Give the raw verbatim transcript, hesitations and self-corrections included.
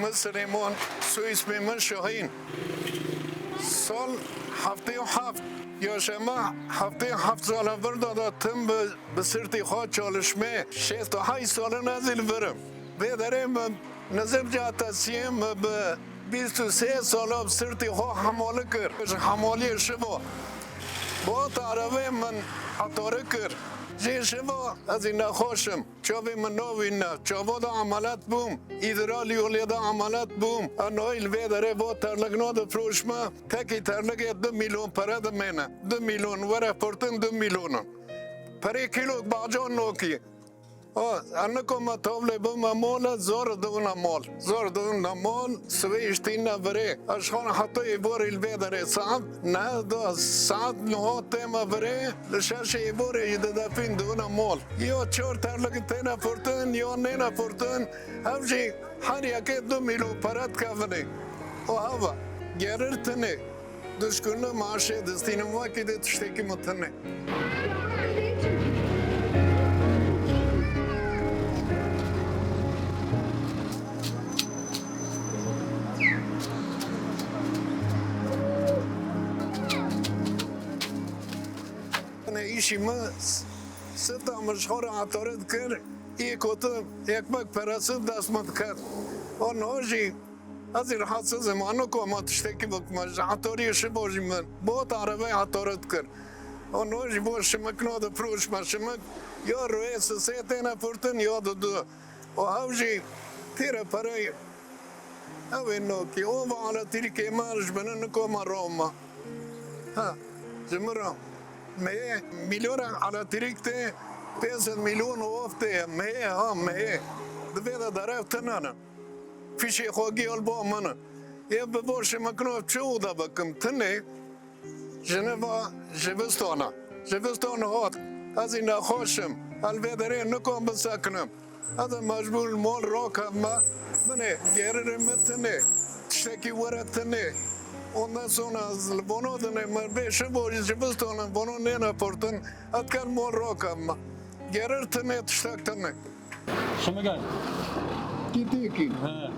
Min Silêman, soyîsmê min Şahîn. Sal heftê û heft, ya şema heftê û heft sala vir da da tim bi, bi sirtî xwe çalışmê. Şêst û heşt salin ez ê li vir im. Vê derê min nizim ca tesiyê min bi bîst û sê sala bi sirtî xwe hemolî kir. Ji hemoliyê şiva. Bot erebê min etarî kir. Jê şiva ez ê nexweş im. Çavê min navîne, çava de emeliyat bûm, îdira liyolê de emeliyat bûm. Enoyî li vê derê va terlik nade firoşme, tekî terlikê du milyon pere dimêne. Du milyon were firtin du milyonin. Perê kîlok bacan nokî. O, ez nikome tavlê bime mol, ez zor dibine mol. Zor dibine mol, sibê îştîne virê. Ez xan heta êvarê li vê derê saet neh da, saet neh tême virê, li şeşê êvarê jî didefîn dibine mol. Ya çar terlik têne firtin, ya nêne firtin, ev jî her yekê du mîlyon pere dikevine. O hava, gerir tine. Duşkunlu maaşê distînim wekî de tiştekî min tine. Yanî îşî min s-, sifta min ji xwe re etarî dikir, yê ku tu ekmek peresi dest min diket. Û niha jî ez ê rahatsiz im, ez nikoma tiştekî bikime, ji etariyê şiva jî min bot erebeyê etarî dikir. Û niha jî bo şimikna difiroşme, şimik ya rûyê sisê têne firtin ya didu. Û ew jî têre pereyê. Ew ê nokê, û va eletrîkê me ji binin nikoma rawme. Ha, ji min re. Meyê milyona eletrîk tê, pênc sed milyon of tê, meyê, ha, meyê. Di vê de derew tune ne. Fîşê xwe giya li ba min e. Ê bi bo şimikna çi oda bikim, tune. Jine va, jivistana. Jivistan hat. Ez ê nexweş im. Ez li vê derê nikom bisekinim. Ez ê mecbûr li mal rakevme. Binê, gerirê min tune. Tiştekî were tune. Ondan sonra ez li vano dinê, min bê şiva jî jivistana vano nêne firtin. Ez diker mal rakevme. Gerir tune, tiştek tune. Şimigel. Kî têkî? He.